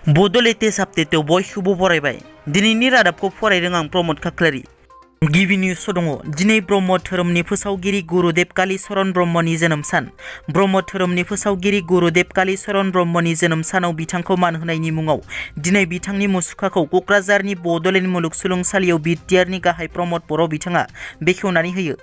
बड' लेटेस्ट आपडेटआव बयखौबो बरायबाय। दिनैनि रादाबखौ फरायदों आं प्रमद खाख्लारि। गिबि निउसआव दङ दिनै ब्रह्म धोरोमनि फोसावगिरि गुरुदेब कालीचरण ब्रह्मनि जोनोम सान। ब्रह्म धोरोमनि फोसावगिरि गुरुदेब कालीचरण ब्रह्मनि जोनोम सानाव बिथांखौ मान होनायनि मुङाव दिनै बिथांनि मुसुखाखौ क'क्राझारनि बड'लेण्ड मुलुगसोलोंसालियाव बिटिआरनि गाहाय प्रमद बर' बिथाङा बेखेवनानै होयो।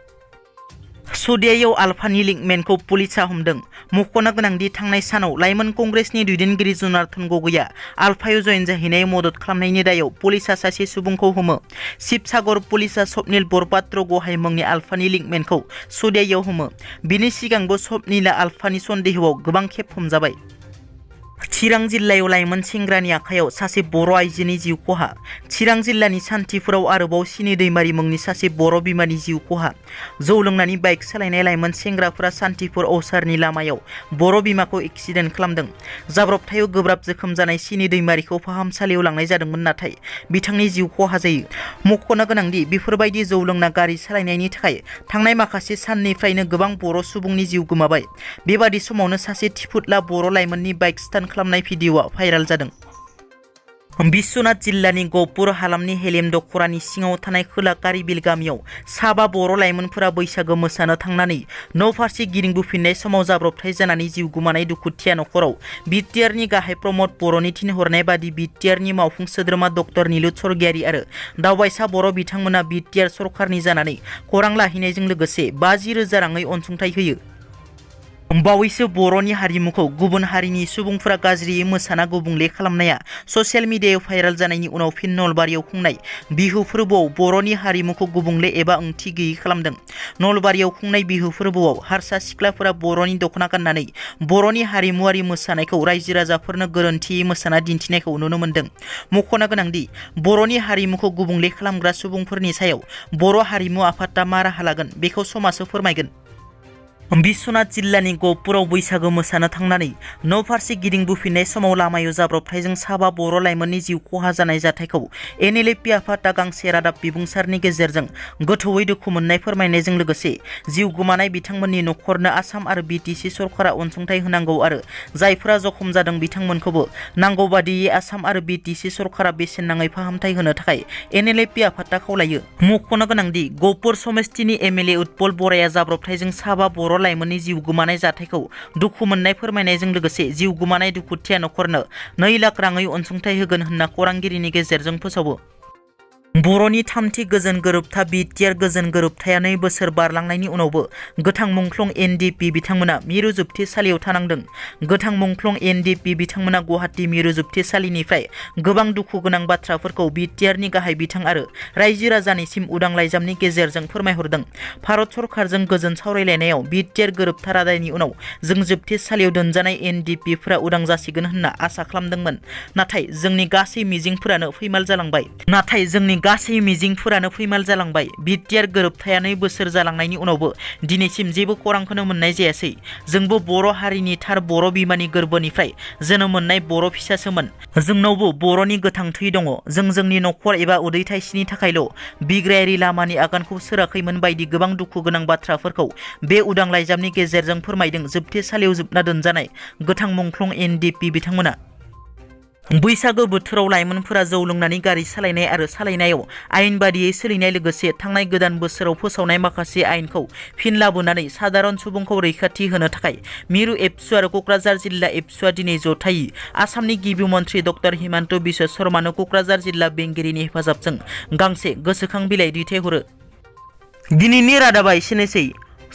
सदियायाव आलफानि लिंकमेनखौ पुलिसआ हमदों। मख'नो गोनांदि थांनाय सानाव लाइमोन कंग्रेसनि दैदेनगिरि जनार्दन गगैआ आलफायाव जयेन जाहैनायाव मदद खालामनायनि दायाव पुलिसआ सासे सुबुंखौ हमो। शिबसागर पुलिसआ स्वप्निल बरपात्र गहाय मुंनि आलफानि लिंकमेनखौ सदियायाव हमो। बिनि सिगांबो स्वप्निलआ आलफानि सन्देहआव गोबां खेब हमजाबाय। चिरां जिल्लायाव लाइमोन सेंग्रानि आखायाव सासे बर' आइजोनि जिउ खहा। चिरां जिल्लानि सान्थिपुराव आरोबाव सिनि दैमारि मुंनि सासे बर' बिमानि जिउ खहा। जौ लोंनानै बाइक सालायनाय लाइमोन सेंग्राफोरा सान्थिपुर औसारनि लामायाव बर' बिमाखौ एक्सिडेन्ट खालामदों। जाब्रबथायाव गोब्राब जोखोम जानाय सिनि दैमारिखौ फाहामसालियाव लांनाय जादोंमोन, नाथाय बिथांनि जिउ खहा जायो। मख'नो गोनांदि बेफोरबायदि जौ लोंना गारि सालायनायनि थाखाय थांनाय माखासे साननिफ्रायनो गोबां बर' सुबुंनि जिउ गोमाबाय। बेबादि समावनो सासे थिफुदला बर' लाइमोननि बाइक स्टान्ट खालामनाय भिडिअ'आ भाइराल जादों। बिश्वनाथ जिल्लानि गहपुर हालामनि हेलेम दख'रानि सिङाव थानाय खोला कारिबिल गामियाव साबा बर' लाइमोनफोरा बैसागो मोसानो थांनानै न' फारसे गिदिंबोफिननाय समाव जाब्रबथाय जानानै जिउ गोमानाय दुखुथिया नखराव बिटिआरनि गाहाय प्रमद बर'नि थिनहरनाय बादि बिटिआरनि मावफुं सोद्रोमा डक्टर नीलुत स्वर्गियारि आरो दावबायसा बर' बिथांमोना बिटिआर सरकारनि जानानै खौरां लाहैनायजों लोगोसे 50,000 राङै अनसुंथाइ होयो। बावैसो बर'नि हारिमुखौ गुबुन हारिनि सुबुंफोरा गाज्रियै मोसाना गुबुंले खालामनाया ससियेल मिडियायाव भाइराल जानायनि उनाव फिन नलबारियाव खुंनाय बिहु फोरबोआव बर'नि हारिमुखौ गुबुंले एबा ओंथि गैयै खालामदों। नलबारियाव खुंनाय बिहु फोरबोआव हारसा सिख्लाफोरा बर'नि दख'ना गाननानै बर'नि हारिमुआरि मोसानायखौ रायजो राजाफोरनो गोरोन्थियै मोसाना दिन्थिनायखौ नुनो मोन्दों। मख'नो गोनांदि बर'नि हारिमुखौ गुबुंले खालामग्रा सुबुंफोरनि सायाव बर' हारिमु आफादा मा राहा लागोन बेखौ समाजो फोरमायगोन। बिश्वनाथ जिल्लानि गहपुराव बैसागो मोसानो थांनानै न' फारसे गिदिंबोफिननाय समाव लामायाव जाब्रबथायजों साबा बर' लाइमोननि जिउ खहा जानाय जाथायखौ एन.एल.एफ.बी आफादा गांसे रादाब बिबुंसारनि गेजेरजों गोथौयै दुखु मोननाय फोरमायनायजों लोगोसे जिउ गोमानाय बिथांमोननि नखरनो आसाम आरो बि.टि.सि सरकारा अनसुंथाइ होनांगौ आरो जायफोरा जखम जादों बिथांमोनखौबो नांगौ बादियै आसाम आरो बि.टि.सि सरकारा बेसेन नाङै फाहामथाय होनो थाखाय एन.एल.एफ.बी आफादा खावलायो। मख'नो गोनांदि गहपुर समस्तिनि एम.एल.ए उत्पल बराया जाब्रबथायजों साबा बर' लाइमोननि जिउ गोमानाय जाथायखौ दुखु मोननाय फोरमायनायजों लोगोसे जिउ गोमानाय दुखुथिया नखरनो 2 लाख राङै अनसुंथाइ होगोन होनना खौरांगिरिनि गेजेरजों फोसावो। बर'नि थामथि गोजोन गोरोबथा बिटिआर गोजोन गोरोबथाया 2 बोसोर बारलांनायनि उनावबो गोथां मुंख्लं एन.डि.पि बिथांमोना मिरु जोबथेसालियाव थानांदों। गोथां मुंख्लं एन.डि.पि बिथांमोना गुवाहाटी मिरु जोबथेसालिनिफ्राय गोबां दुखु गोनां बाथ्राफोरखौ बिटिआरनि गाहाय बिथां आरो रायजो राजानिसिम उदां लाइजामनि गेजेरजों फोरमायहरदों। भारत सरकारजों गोजोन सावरायलायनायाव बिटिआर गोरोबथा रादायनि उनाव जों जोबथेसालियाव दोनजानाय एन.डि.पिफोरा उदां जासिगोन होनना आसा खालामदोंमोन, नाथाय जोंनि गासै मिजिंफोरानो फैमाल जालांबाय। बिटिआर गोरोबथाया 2 बोसोर जालांनायनि उनावबो दिनैसिम जेबो खौरांखौनो मोननाय जायासै। जोंबो बर' हारिनि थार बर' बिमानि गोरबोनिफ्राय जोनोम मोननाय बर' फिसासोमोन। जोंनावबो बर'नि गोथां थै दङ। जों जोंनि नखर एबा उदै थाइसेनि थाखायल' बिग्रायारि लामानि आगानखौ सोराखैमोन बायदि गोबां दुखु गोनां बाथ्राफोरखौ बे उदां लाइजामनि गेजेरजों फोरमायदों जोबथेसालियाव जोबना दोनजानाय गोथां मुंख्लं एन.डि.पि बिथांमोना। बैसागो बोथोराव लाइमोनफोरा जौ लोंनानै गारि सालायनाय आरो सालायनायाव आयेन बादियै सोलिनाय लोगोसे थांनाय गोदान बोसोराव फोसावनाय माखासे आयेनखौ फिन लाबोनानै सादारन सुबुंखौ रैखाथि होनो थाखाय मिरु एबसु आरो क'क्राझार जिल्ला एबसुआ दिनै जथायै आसामनि गिबि मन्थ्रि डक्टर हिमन्त बिश्व शर्मानो क'क्राझार जिल्ला बेंगिरिनि हेफाजाबजों गांसे गोसोखां बिलाइ दैथायहरो। दिनैनि रादाबा एसेनोसै।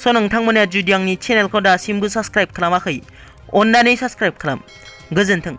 नोंथांमोना जुदि आंनि चेनेलखौ दासिमबो साबस्क्राइब खालामाखै, अन्नानै साबस्क्राइब खालाम। गोजोन्थों।